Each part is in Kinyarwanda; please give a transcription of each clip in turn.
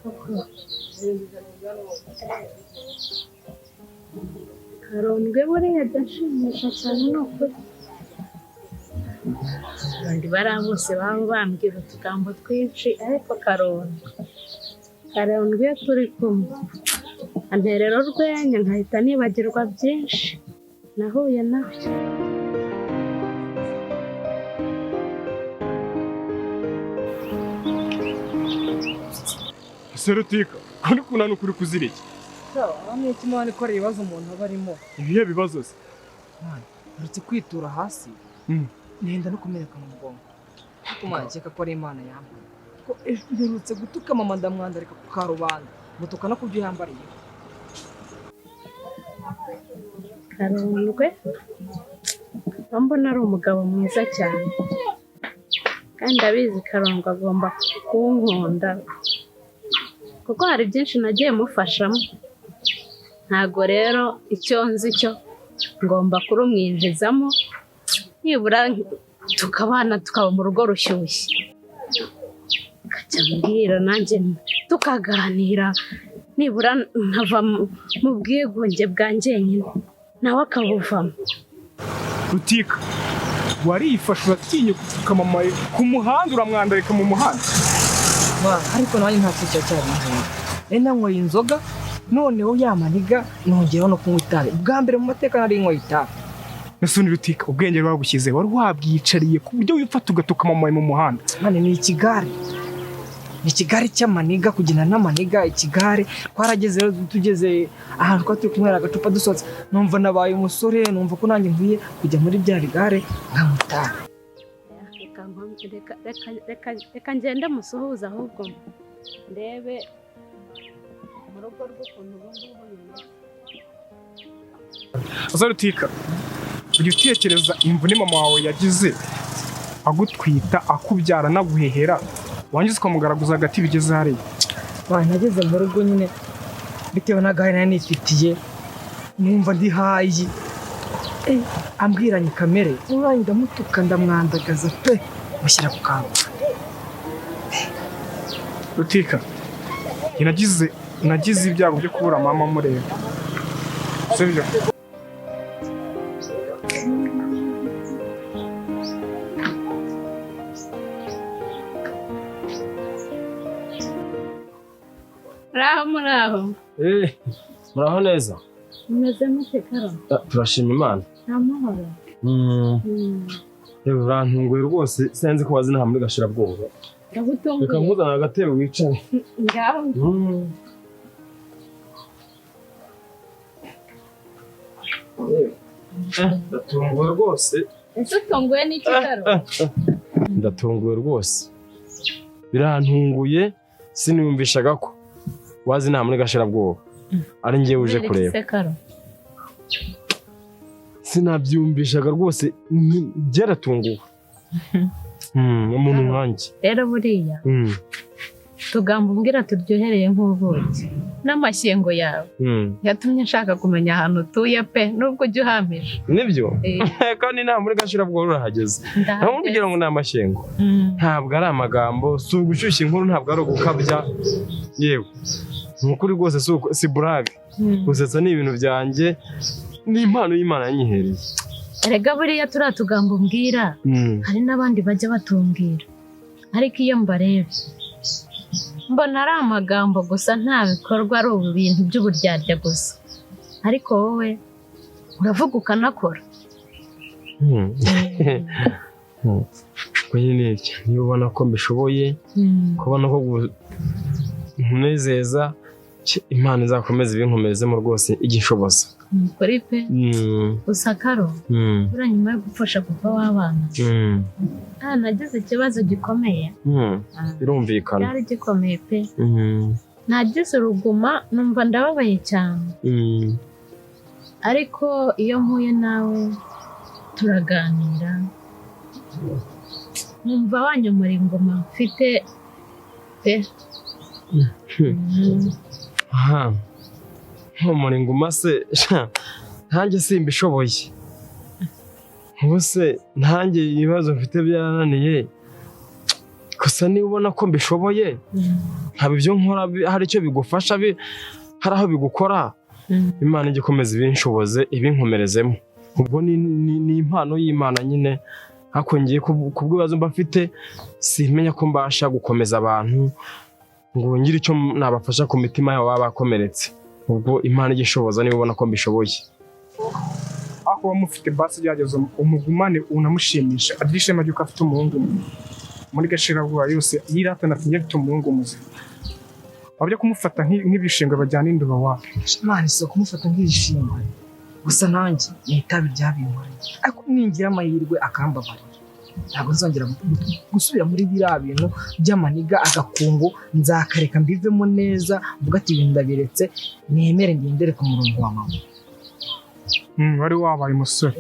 Koko Karondwe buriya ajya anshimisha cyane, ni ukuri. Abandi bariya bose baba bambwira utugambo twinshi, ariko Karondwe, Karondwe iyo turi kumwe anterera urwenya nkahita nibagirwa byinshi nahuye nabyo. Ese Rutika, ko ndi kubona ukuri kuzira iki? Hamwe Imana ikora ibibazo umuntu aba arimo. Ibihe bibazo se? Mwana, uretse kwitura hasi, nenda no kumeneka mu mugongo. Ariko Imana, nkeka ko ari Imana yambaye. Ko ejo mperutse gutuka mama, ndamwandarika ku karubanda, mutuka no ku byo yambariye. Karondwe mba mbona ari umugabo mwiza cyane, kandi abizi. Karondwe agomba kunkunda kuko hari byinshi nagiye mufashamo. Ntago rero icyo nzi cyo ngomba kurumwinjizamo, nibura tukabana, tukaba mu rugo rushyushye, akajya ambwira nanjye tukaganira, nibura nkava mu bwigunge bwa njyenyine, nawe akabuvamo. Rutika, warifashe uratinyuka utuka mama ku muhanda, uramwandarika mu muhanda. Mwana, ariko nanjye nta kintu cyari cyabinteye. Nari nanyweye inzoga, noneho ya maniga nongeraho no kunywa itabi. Bwa mbere mu mateka nari nyweye itabi. Ese undi Rutika, ubwenge bagushyize wari wabwicariye ku buryo wifata ugatuka mama mu muhanda? Mwana, ni ikigare. Ni ikigare cy'amaniga, kugenda n'amaniga, ikigare. Twarageze rero, tugeze ahantu twari turi kunywera agacupa, dusohotse, numva nabaye umusore, numva ko nanjye nkwiye kujya muri bya bigare nkanywa itabi. Reka ngende musuhuze, ahubwo ndebe mu rugo rw'ukuntu ubu ngubu bimeze. Ese Rutika, ujya utekereza imvune mama wawe yagize agutwita, akubyara, anaguhehera, wangiza ukamugaraguza hagati bigeze hariya? Mwana, nageze mu rugo nyine, bitewe n'agahinda nari nifitiye, numva ndi high. Ambwiranye kamere uranjye, ndamutuka, ndamwandagaza pe, mushyira ku karubanda. Rutika, njye nagize ibyago byo kubura mama mureba, sibyo? Muraho, muraho. Eh, muraho neza. Mumeze mute, Karo? Ah, turashima Imana. Nta mahoro? Yewe, urantunguye rwose, sinzi ko wazi nta muri Gashirabwoba. Reka Ndagutunguye? nkuzanire agatebe wicare. Ngaho. Yewe. Eh, ndatunguwe rwose. Ese utunguwe n'iki, Karo? Ndatunguwe rwose. Birantunguye, siniyumvishaga ko wazi nta muri Gashirabwoba. Ari njyewe uje Kubera iki kureba. se, Karo? Sinabyumvishaga rwose, byaratunguwe. Umuntu nkanjye. Rero buriya tugambo umbwira turyohereye nk'ubuki n'amashyengo yawe yatumye nshaka kumenya ahantu utuye pe, nubwo ujya uhamije. Nibyo? Eh. Kandi nta muri Gashirabwoba urahageze. Ntabwo Ndahageze. kugira ngo ni amashyengo. Ntabwo ari amagambo, si ugushyushya inkuru, ntabwo ari ugukabya. Yewe. Ni ukuri rwose, si burage. Gusetsa ni ibintu byanjye, ni impano y'Imana yanyihereye. Erega buriya turiya tugambo umbwira, hari n'abandi bajya batumbwira, ariko iyo mbarebye mbona ari amagambo gusa, nta bikorwa, ari ubu bintu by'uburyarya gusa, ariko wowe uravuga ukanakora. Ubwo nyine ibyo, niba ubona ko mbishoboye, kubona ko nkunezeza, Imana izakomeze ibinkomezemo rwose, ijye inshoboza. Ni ukuri pe. Gusa Karo, buriya nyuma yo gupfusha papa w'abana, nagize ikibazo gikomeye. Birumvikana. Cyari gikomeye pe. Nagize uruguma, numva ndababaye cyane, ariko iyo mpuye nawe turaganira, nkumva wanyomora inguma mfite pe. Aha. Nkomora inguma se, sha, ntanjye simbishoboye. Ubu se ntanjye ibibazo mfite byarananiye, ko Gusa niba ubona ko mbishoboye, nkaba ibyo nkora hari icyo bigufasha, hari aho bigukora, Imana ijye ikomeza ibinshoboze, ibinkomerezemo. Ubwo ni impano y'Imana nyine. Ariko ngiye kubw'ibibazo mba mfite, simenya ko mbasha gukomeza abantu ngo ngire icyo nabafasha ku mitima yabo baba bakomeretse. Ubwo Imana ijye ishoboza niba ubona ko mbishoboye. Aho kuba mufite basi, gerageza umugumane, unamushimisha, agira ishema ry'uko afite umuhungu muri Gashirabwoba yose yiratana ati njye mfite umuhungu muzima. Wabyo kumufata nk'ibishingwe bajyana induba wapi? Imana si kumufata nk'ibishingwe gusa, nanjye ni itabi ryabinkoreye, ariko ningira amahirwe akambabarira, ntabwo nzongera gusubira muri biriya bintu by'amaniga. Agakungu nzakareka mbivemo neza, mvuga ati ibintu ndabiretse, nemere ngendere ku murongo wa mama. Wari wabaye umusore,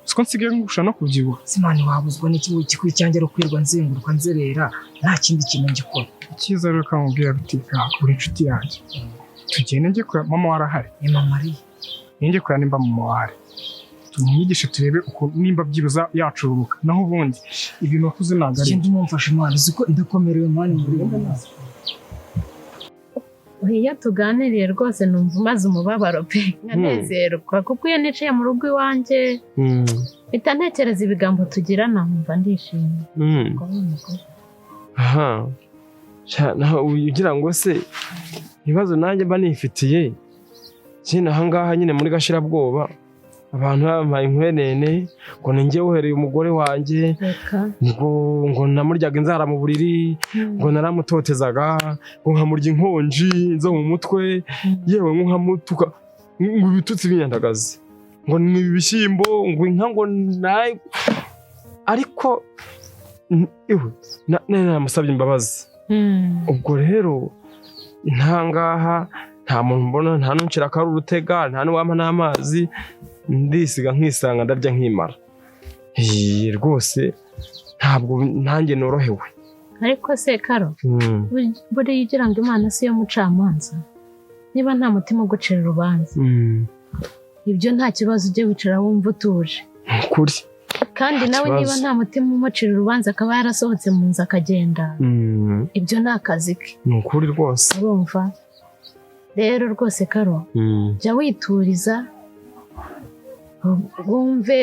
siko nsigaye ngusha no kubyibuha. Simani, wabuzwa n'iki ngo cyanjye ari ukwirwa nzenguruka nzerera, nta kindi kintu ngikora? Icyiza rero kamubwira Rutika, uri inshuti yanjye, tugende njye kureba mama warahari. Ni mama ari? Njye kureba nimba mama wahari, tumwigishe turebe ukuntu nimba byibuza yacururuka, naho ubundi ibintu wakoze ntabwo ari Genda umumfashe mwana, uzi ko ndakomerewe mwana muri iyi minsi. Iyo tuganiriye rwose numva umaze umubabaro pe, nkanezerwa, kuko iyo nicaye mu rugo iwanjye mpita ntekereza ibigambo tugirana, nkumva ndishimye. Ubwo ni umugore. Aha. Sha, naho ugira ngo se ibibazo nanjye mba nifitiye nyine ahangaha nyine muri Gashirabwoba, abantu bampaye inkwenene ngo ni njye wohereye umugore wanjye, Reka. ngo namuryaga inzara mu buriri, ngo naramutotezaga, ngo nkamurya inkonji zo mu mutwe, yewe ngo nkamutuka ngo ibitutsi binyandagazi, ngo ni ibishyimbo, ngo inka, ngo nayi. Ariko iwe naramusabye imbabazi. Ubwo rero ntangaha nta muntu mbona, nta n'uncira akari urutega, nta n'uwampa n'amazi, ndisiga nkisanga, ndarya nkimara. Iyi, rwose ntabwo nanjye norohewe. Ariko se Karo, buriya ugira ngo Imana si yo mucamanza? Niba nta mutima ugucira urubanza, ibyo nta kibazo, ujye wicara wumva utuje. Ni ukuri. Kandi Nta nawe niba kibazo. nta mutima umucira urubanza, akaba yarasohotse mu nzu akagenda, ibyo ni akazi ke. Ni ukuri rwose. Urumva rero rwose Karo, jya wituriza, wumve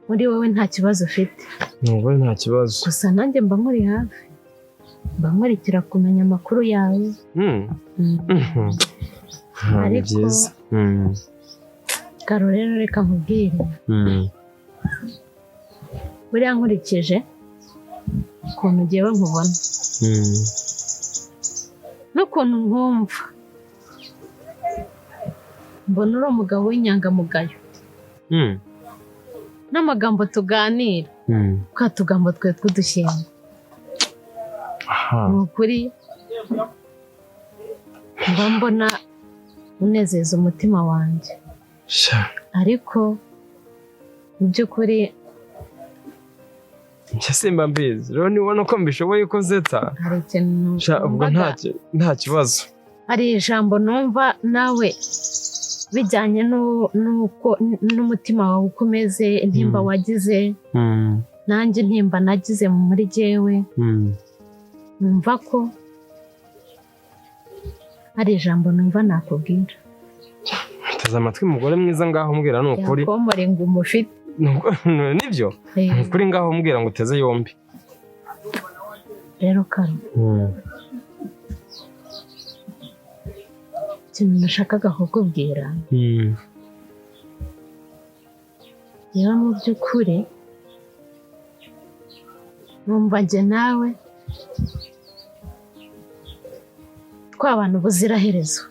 muri wowe nta kibazo ufite. Ni ukuri nta kibazo. Gusa nanjye mba nkuri hafi, mba nkurikira kumenya amakuru yawe. Ah, ni Ariko- byiza. Karo rero, reka nkubwire. Buriya nkurikije ukuntu ugiye nkubona n'ukuntu nkumva, mbona uri umugabo w'inyangamugayo. N'amagambo tuganira, twa tugambo twe tw'udushyimbo, Aha. ni ukuri mba mbona unezeza umutima wanjye. Sha. Ariko mu by'ukuri Njye simba mbizi rero, nibona ko mbishoboye ko nsetsa. Hari ikintu Sha, ubwo nta kibazo. Hari ijambo numva nawe bijyanye n'uko n'umutima wawe uko umeze, intimba wagize, nanjye intimba nagize muri jyewe, numva ko hari ijambo numva nakubwira. Teze amatwi, mugore mwiza, ngaho mbwira, ni ukuri. Yakomore ngo umufite. Nibyo, ni ukuri, ngaho mbwira ngo uteze yombi. Rero Karo, ikintu nashakaga kukubwira, yewe mu by'ukuri numva njye nawe twabana ubuziraherezo.